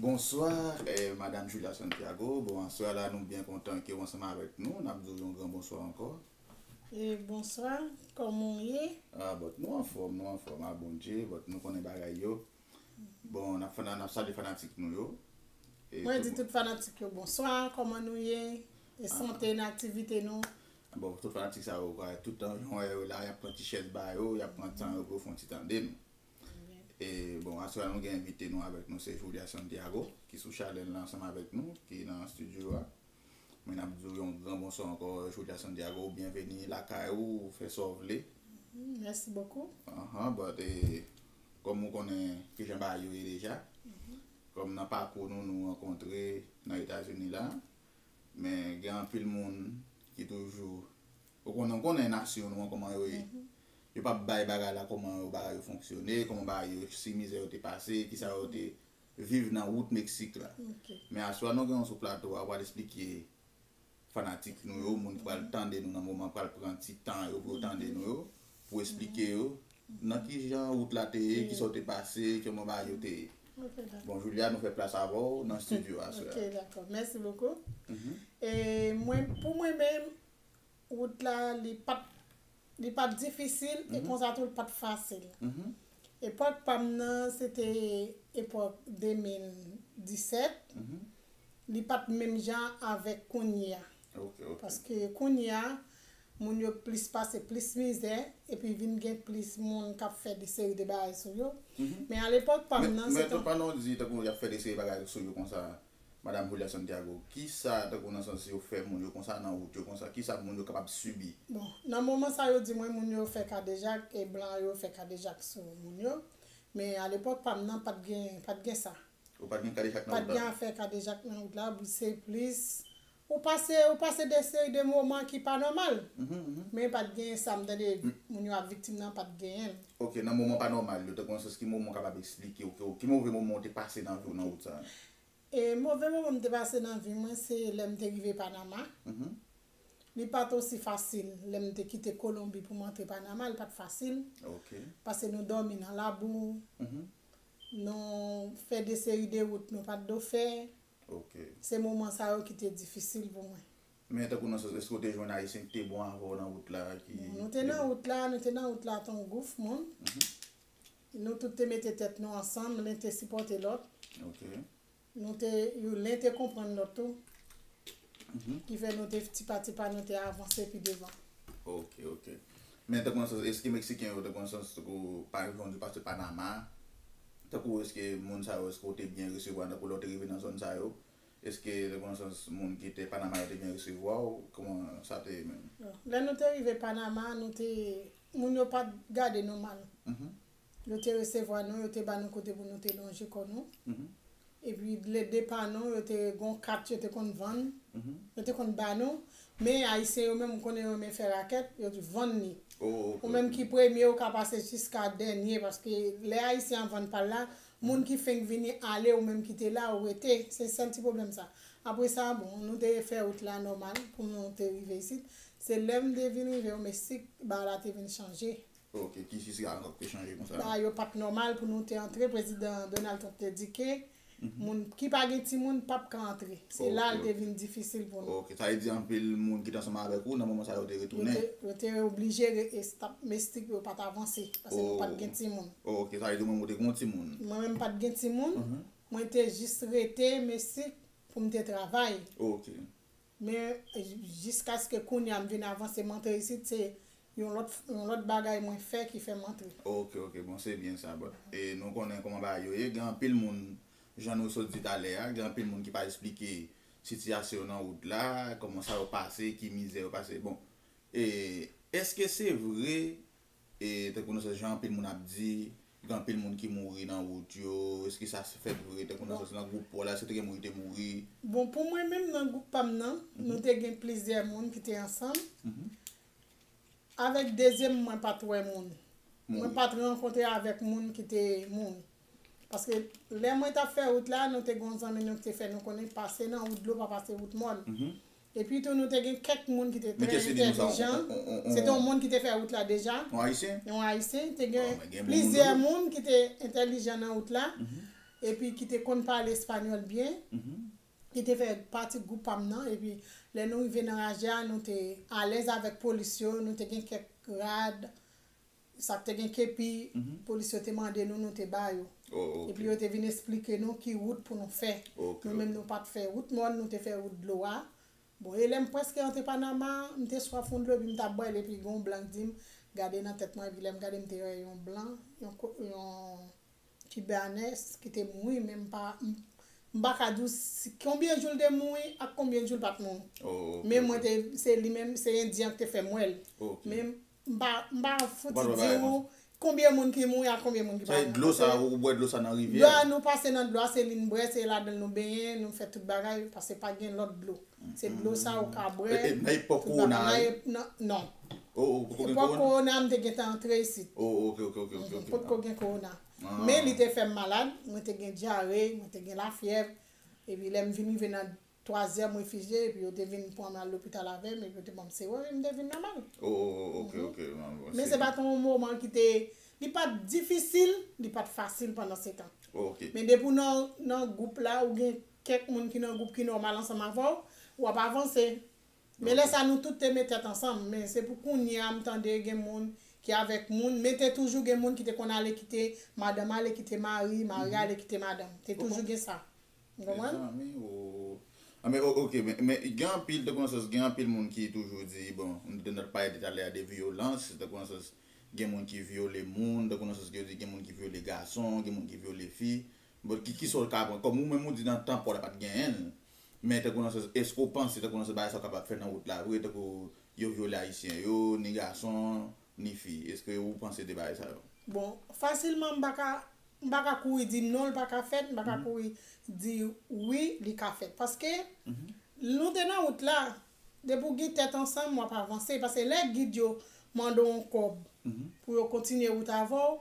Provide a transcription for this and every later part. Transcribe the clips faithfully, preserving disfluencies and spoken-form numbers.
Bonswa, eh, Madam Julia Santiago. Bon, aswè la, nou byen kontan ke w ansanm avèk nou. N ap di w yon gran bonswa ankò. E bonswa, kòman w ye? Ah, but nou anfòm, nou anfòm, a Bondye, but nou konnen bagay yo. Bon, n ap fana-, n ap salye fanatik nou yo. E Mwen di tout fanatik yo bonswa, kòman nou ye? E sante n, aktivite nou? Bon, tout fanatik sa yo, kwa, tout tan jan yo la, y ap pran ti chèz ba yo, y ap pran tan yo pou yo fè yon ti tande nou. E, bon, aswè nou gen envite nou avèk nou, se Julia Santiago, ki sou chanèl la ansanm avèk nou, ki nan estidyo a. Mwen ap di w yon gran bonswa ankò, Julia Santiago, byenveni lakay ou, fè sa w vle. Mhm, merci beaucoup. Ahan, but, eh, kòm ou konnen kijan bagay yo ye deja, kòm nan pakou nou, nou rankontre nan Etazini la, men gen anpil moun ki toujou, ou konnen, ou konnen nasyon nou an kòman yo ye. Yo p ap bay bagay la kòman yo bagay yo fonksyone, kòman bagay yo, si mizè yo te pase, kisa yo te viv nan wout Meksik la. Men aswè nou gen yon sou plato a, w al esplike fanatik nou yo, moun ki pral tande nou nan moman, pral pran ti tan yo pou yo tande nou yo, pou esplike yo nan ki jan wout la te ye, kisa w te pase, kòman bagay yo te ye. Bon, Julia, nou fè plas avè w nan estidyo a aswè a. Ok, dakò. Merci beaucoup. E mwen, pou mwen menm, wout la, li pa t, li pa t difisil, e konsa tou, li pa t fasil. Epòk pa m nan, se te epòk de mil disèt. Li pa t menm jan avèk kounye a. Paske kounye a, moun yo plis pase plis mizè, epi vin gen plis moun k ap fè de seri de bagay sou yo. Men alepòk pa m nan, se te... Men, men, pandan w di, tankou y ap fè de seri bagay sou yo konsa, Madam Julia Santiago, kisa, tankou nan sans yo fè moun yo konsa, nan wout yo konsa, kisa moun yo kapab sibi? Bon, nan moman sa yo di mwen moun yo fè kadejak, e blan yo fè kadejak sou moun yo. Men alepòk pa m nan, pa t gen, pa t gen sa. Ou pa t gen kadejak nan wout la? Pa t gen afè kadejak nan wout la, se plis, ou pase, ou pase de seri de moman ki pa nòmal. Men pa t gen sa m tande moun yo ap viktim nan, pa t genyen l. Ok, nan moman pa nòmal yo, tankou nan sans ki moman w kapab esplike, ok, ki move moman w te pase nan vi w nan wout sa? E move moman m te pase nan vi mwen, se lè m te rive Panama. Li pa t osi fasil lè m te kite Kolonbi pou m antre Panama, li pa t fasil. Paske nou dòmi nan labou, nou fè de seri de wout nou pa t dwe fè. Se moman sa yo ki te difisil pou mwen. Men tankou nan sans, èske w te jwenn Ayisyen ki te bon avè w nan wout la, ki... Bon, nou te nan wout la, nou te nan wout la tan yon gwoup moun. Nou tout te mete tèt nou ansanm, len te sipòte lòt. Nou te, youn, len te konprann lòt tou. Ki fè nou te, tipa tipa, nou te avanse pi devan. Ok, ok. Men tankou nan sans, èske Meksiken yo, tankou nan sans, tankou, pa egzanp, ou pase Panama, tankou èske moun sa yo, èske w te byen resevwa, tankou lè w te rive nan zòn sa yo? Èske, tankou nan sans, moun ki te Panama yo te byen resevwa w? Kòman sa te ye menm? Bon, lè nou te rive Panama, nou te, moun yo pa t gade nou mal. Yo te resevwa nou, yo te ba nou kote pou nou te lonje kò nou. Epi, lè depa nou, yo te gon kat, yo te konn vann, yo te konn ba nou. Men Ayisyen yo menm, ou konnen yo renmen fè rakèt, yo di vann li. Ou menm ki premye, ou ka pase jiska dènye, paske lè Ayisyen an vann pa l la, moun ki fenk vini ale, ou menm ki te la, ou rete. Se sèl ti pwoblèm sa. Apre sa, bon, nou te fè wout la nòmal pou nou te rive isit. Se lè m te vin rive o Meksik, bagay la te vin chanje. Ok, ki jiska ankò ki te chanje konsa? Bagay yo pa t nòmal pou nou te antre. Prezidan Donald Trump te di ke moun ki pa gen timoun p ap ka antre. Se la l te vin difisil pou nou. Ok, sa vle di anpil moun ki te ansanm avèk ou nan moman sa yo te retounen? Yo te, yo te oblije re-, e stop, Meksik yo pa t avanse, paske nou pa t gen timoun. Ok, sa vle di mwen, ou te gen yon timoun? Mwen menm pa t gen timoun. Mwen te jis rete Meksik pou m te travay. Ok. Men, jiskaske kounye a m vin avanse, m antre isit, se yon lòt, yon lòt bagay mwen fè ki fè m antre. Ok, ok, bon, se byen sa, but, e nou konnen kòman bagay yo ye, gen anpil moun, jan nou sot di talè a, gen anpil moun ki pa esplike sitiyasyon yo nan wout la, kòman sa yo pase, ki mizè yo pase. Bon, e èske se vre, e tankou nan sans jan anpil moun ap di, gen anpil moun ki mouri nan wout yo, èske sa fèt vre, tankou nan sans nan gwoup pa w la, èske te gen moun ki te mouri? Bon, pou mwen menm, nan gwoup pa m nan, nou te gen plizyè moun ki te ansanm. Avèk dezyèm, mwen pa t wè moun. Mwen pa t rankontre avèk moun ki te mouri. Paske lè mwen t ap fè wout la, nou te gen yon zanmi nou ki te fè nou konnen pase nan wout dlo pa pase wout mòn. Epi tou, nou te gen kèk moun ki te trè entèlijan. Se te yon moun ki te fè wout la deja. Yon Ayisyen? Yon Ayisyen. Te gen plizyè moun ki te entèlijan nan wout la. epi ki te konn pale espanyòl byen, ki te fè pati gwoup pa m nan, epi lè nou rive nan Raja, nou te alèz avèk polis yo, nou te gen kèk rad, sa k te gen kepi, polis yo te mande nou, nou te ba yo. Epi yo te vin esplike nou ki wout pou nou fè. Nou menm nou pa t fè wout mòn, nou te fè wout dlo a. Bon, e lè m prèske antre Panama, m te swaf yon dlo, epi m t ap bwè l, epi gen yon blan k di m, gade nan tèt mwen, epi lè m gade, m te wè yon blan, yon, yon Kibanès ki te mouri, men m pa, m, m pa ka di w si, konbyen jou l te mouri ak konbyen jou l pa t mouri. Men mwen te, se li menm, se Endyen an ki te fè m wè l. Men m pa, m pa fouti di w konbyen moun ki mouri ak konbyen moun ki pa mouri. Dlo sa, ou bwè dlo sa nan rivyè? Dlo a, nou pase nan dlo a, se li n bwè, se ladan l nou benyen, nou fè tout bagay, paske pa gen lòt dlo. Se dlo sa ou ka bwè. Nan epòk kowona a? Non. Epòk kowona, m te gentan antre isit. Potko gen kowona. Men li te fè m malad, mwen te gen dyare, mwen te gen lafyèv. Epi lè m vin rive nan twazyèm refijye, epi yo te vin pran m al lopital avè m, epi yo te ban m sewòm, epi m te vin nòmal. Men se pa t yon moman ki te, li pa t difisil, li pa t fasil pandan se tan. Men depi w nan, nan gwoup la, ou gen kèk moun ki nan gwoup ki nòmal ansanm avè w, w ap avanse. Men lè sa nou tout te met tèt ansanm, men se pou kounye a m tande gen moun ki avèk moun, men te toujou gen moun ki te konn ale kite madanm, ale kite mari, mari ale kite madanm. Te toujou gen sa. Ou konprann? Mezanmi, o. A, men, o, oke, men, men gen anpil, te konn sans, gen anpil moun ki toujou di, bon, nou te nan pale talè a de vyolans, te konn sans, gen moun ki vyole moun, te konn sans, yo di gen moun ki vyole gason, gen moun ki vyole fi. Bon, ki, ki sa w ka pran? Kòm ou menm ou di nan tan pa w la pa t genyen l. Men te konn sans, èske w panse te konn sans bagay sa w kapab fè nan wout la vre, tankou yo vyole ayisyen yo, ni gason, ni fi? Èske ou panse de bagay sa yo? Bon, fasilman m pa ka, m pa ka kouri di non, l pa ka fèt, m pa ka kouri di wi, li ka fèt. Paske nou te nan wout la, depi w gen tèt ansanm, w ap avanse. Paske lè gid yo mande w yon kòb pou yo kontinye wout avè w,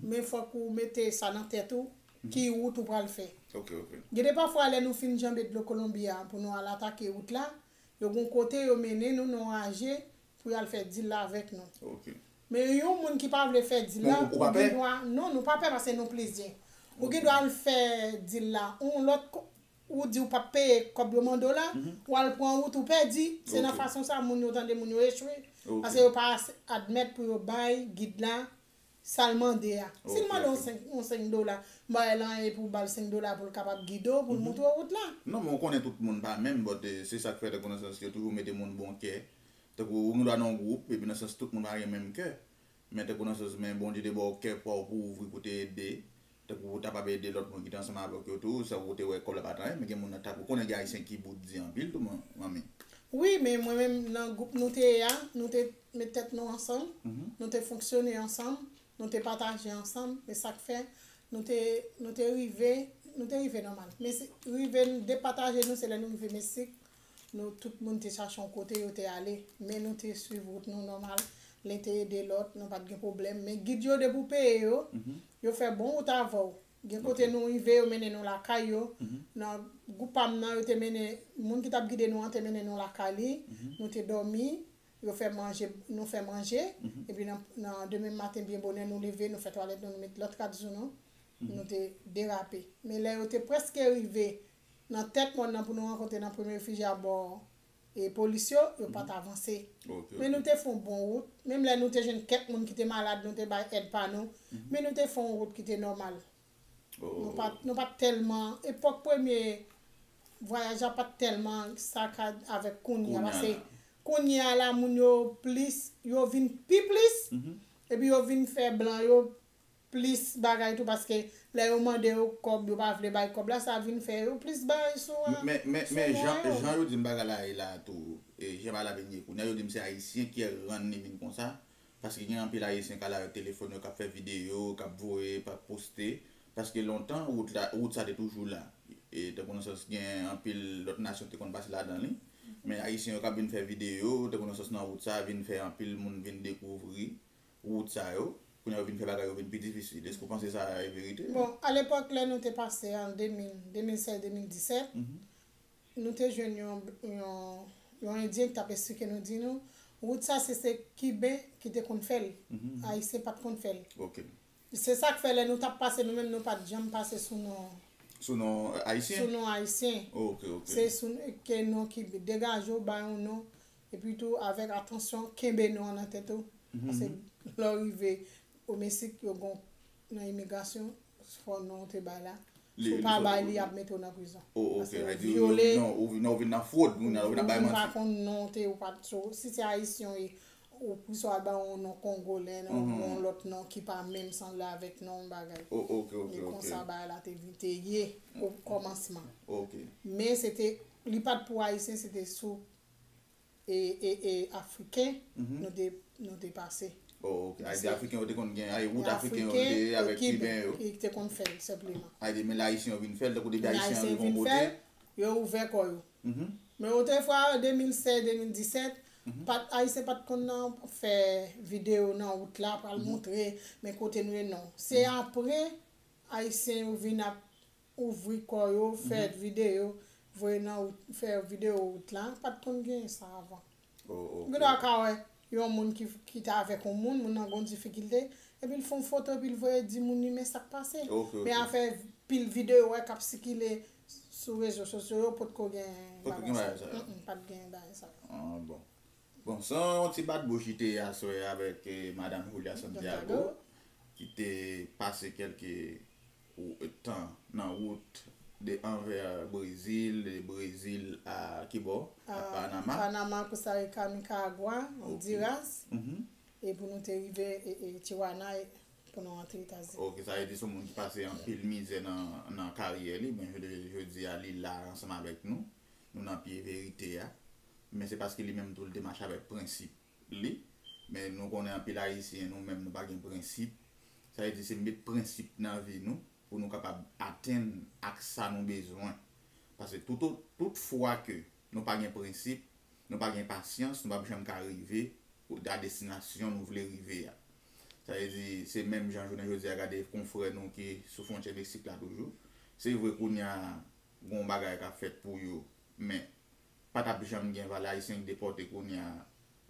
men fòk ou mete sa nan tèt ou, ki wout ou pral fè. Gen de pafwa, lè nou fin janbe dlo Kolonbi a pou nou al atake wout la, yo gon kote yo mennen nou nan yon raje pou y al fè dil la avèk nou. Men yon moun ki pa vle fè dil la, ou gen dwa, non, nou pa pè paske nou plizyè. Ou gen dwa al fè dil la yon lòt ko-, ou di w p ap peye kòb yo mande w la, ou al pran wout ou pèdi. Se nan fason sa moun yo tande moun yo echwe. Paske yo pa admèt pou yo bay gid la sa l mande a. Si l mande w senk, yon senk dola, m pa wè l anyen pou w ba l senk dola pou l kapab gide w, pou l montre w wout la. Non, men w konnen tout moun pa menm, but, eh, se sa k fè te konn sans yo toujou mete moun bon kè. Tankou ou gen dwa nan yon gwoup, epi nan sans tout moun pa gen menm kè. Men tankou nan sans, men Bondye te ba w kè pa w pou ouvri, pou te ede. Tankou ou ta p ap ede lòt moun ki te ansanm avèk yo tou, sa ou te wè kòb la pa t anyen, men gen moun nan t ap, ou konnen gen ayisyen ki bout di anpil tou, man-, manmi. Wi, men mwen menm nan gwoup nou te ye a, nou te met tèt nou ansanm, nou te fonksyone ansanm, nou te pataje ansanm, e sa k fè nou te, nou te rive, nou te rive nòmal. Men se, rive n depataje nou, se lè nou rive Meksik, nou tout moun te chache yon kote yo te ale, men nou te swiv wout nou nòmal, len te ede lòt, nou pa t gen pwoblèm. Men gid yo, depi w peye yo, yo fè bon wout avè w. Gen kote nou rive, yo mennen nou lakay yo. Nan gwoup pa m nan, yo te mennen, moun ki t ap gide nou an te mennen nou lakay li. Nou te dòmi, yo fè manje, nou fè manje. Epi nan, nan demen maten byen bonè, nou leve, nou fè twalèt nou, nou met lòt rad sou nou. Nou te derape. Men lè yo te prèske rive nan tèt mòn nan pou nou rankontre nan premye refijye abò e polis yo, yo pa t avanse. Men nou te fè yon bon wout. Menm lè nou te jwenn kèk moun ki te malad, nou te bay èd pa nou. Men nou te fè yon wout ki te nòmal. Nou pa t, nou pa t tèlman, epòk premye vwayaj la pa t tèlman sakad avèk kounye a. Paske kounye a la, moun yo plis, yo vin pi plis, epi yo vin fè blan yo plis bagay tou, paske lè yo mande yo kòb, yo pa vle bay kòb la, sa vin fè yo plis bay sou, men, men, men jan, jan yo di m bagay la ye la tou, e jan bagay la vin ye kounye a, yo di m se ayisyen ki rann li vin konsa, paske gen anpil ayisyen k al avèk telefòn yo, k ap fè videyo, k ap voye, k ap poste, paske lontan, wout la, wout sa te toujou la. E tankou nan sans gen anpil lòt nasyon te konn pase ladan li, men ayisyen yo k ap vin fè videyo, tankou nan sans nan wout sa, vin fè anpil moun vin dekouvri wout sa yo, kounye a yo vin fè bagay yo vin pi difisil. Èske w panse sa e verite? Bon, alepòk, lè nou te pase an de mil, de mil sèz, de mil disèt, nou te jwenn yon, yon, yon Endyen ki t ap esplike nou, di nou, wout sa se, se Kiben ki te konn fè l. Ayisyen pa t konn fè l. Se sa k fè lè nou t ap pase, nou menm nou pa t janm pase sou non, Sou non eh, sou ayisyen? Non ayisyen. Ok, ok. Se sou ke non ki degaje w, bay yon non. Epi tou, avèk atansyon, kenbe non an nan tèt ou. Paske lè w rive o Meksik, yo gon nan imigrasyon, fò non w te bay la. Si w pa bay li, y ap mete w nan prizon. Oh, ok. Paske ou vyole. Non, ou vin nan fwod, ou vin ap bay manti. Ou pa konn non w te, ou pa t, si se ayisyen w ye, ou plis w al ba yon non kongolè, non, yon lòt non ki pa menm sanble avèk non w bagay. Oh, ok, ok, ok. E konsa bagay la te vin te ye o kòmansman. Ok. Men se te, li pa t pou ayisyen, se te sou e, e, e afriken, nou te, nou te pase. Oh, ok. Ayiti afriken yo te konn gen, ay, wout afriken yo te avèk kiben yo. Ki te konn fè l, senpleman. Ayiti, men la ayisyen yo vin fè l, tankou depi ayisyen yo rive yon kote. Yo ouvè kò yo. Men otrefwa, de mil sèz, de mil disèt, pa t, ayisyen pa t konn nan fè videyo nan wout la, pral montre, men kote nou ye, non. Se apre, ayisyen yo vin ap ouvri kò yo, fè videyo, voye nan wout, fè videyo wout la, pa t konn gen sa avan. Ou gen dwa ka wè yon moun ki, ki te avèk yon moun, moun nan gon difikilte, epi l fè yon foto, epi l voye di moun li men sa k pase. Men afè pil videyo wè k ap sikile sou rezo sosyo yo, potko gen bagay sa. Mm, mm, pa t gen bagay sa. Ah, bon. Bon, se yon ti bat bouch li te ye aswè avèk eh, Madanm Julia Santiago, ki te pase kèlke tan nan wout de anvè Brezil, de Brezil a kibò? A Panama. Panama, Costa Rica, Nicaragua, Honduras. E pou nou te rive e, e, Tijuana e, pou nou antre Etazini. Ok, sa vle di se yon moun ki pase anpil mizè nan, nan karyè li, men jodi, jodi a li la ansanm avèk nou. Nou nan pye verite a. Men se paske li menm tou li te mache avèk prensip li. Men nou konnen anpil ayisyen nou menm nou pa gen prensip. Sa vle di se met prensip nan vi nou pou nou kapab atenn ak sa nou bezwen. Paske tout, tout fwa ke nou pa gen prensip, nou pa gen pasyans, nou p ap janm ka rive a destinasyon nou vle rive a. Sa vle di se menm jan jounen jodi a gade konfrè nou ki sou fwontyè Meksik la toujou. Se vre kounye a gon bagay k ap fèt pou yo, men pa t ap janm gen valè ayisyen k depòte kounye a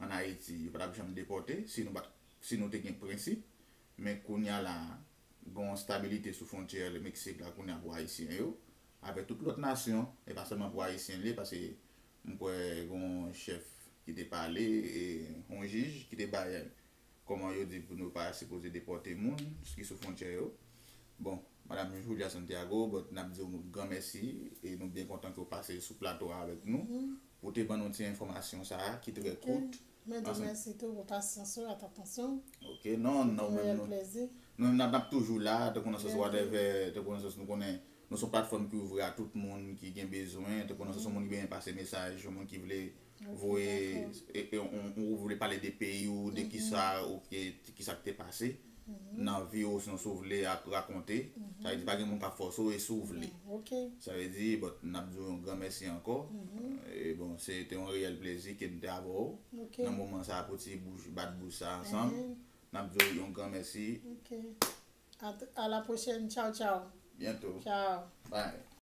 ann Ayiti, yo pa t ap janm depòte si nou pa t, si nou te gen prensip. Men kounye a la, gon stabilite sou fwontyè Meksik la kounye a pou ayisyen yo, avèk tout lòt nasyon, e pa sèlman pou ayisyen l ye, paske m kwè gon chèf ki te pale, e yon jij ki te bay kòman yo di pou nou pa sipoze depòte moun ki sou fwontyè yo. Bon, Madanm Julia Santiago, bon, n ap di w yon gran mèsi e nou byen kontan ke w pase sou plato a avèk nou pou te ban nou ti enfòmasyon sa a ki trè kout. Mwen di w mèsi tou pou pasyans ou ak atansyon w. Ok, non, non, menm nou, nou menm n ap, n ap toujou la, tankou nan sans whatever, tankou nan sans nou konnen nou se yon platfòm ki ouvri a tout moun ki gen bezwen, tankou nan sans yon moun ki bezwen pase mesaj, yon moun ki vle voye e, e, ou, ou vle pale de peyi w, de kisa ou te, kisa k te pase nan vi w, sinon si w vle ap rakonte. Sa vle di pa gen moun k ap fòse w e si w vle. Sa vle di, bon, n ap di w yon gran mèsi ankò. E bon, se te yon reyèl plezi ke n te avè w nan moman sa a pou ti bouch, bat bouch sa a ansanm. N ap di w yon gran mèsi. À la prochaine. Ciao, ciao. Byento. Ciao. Bye.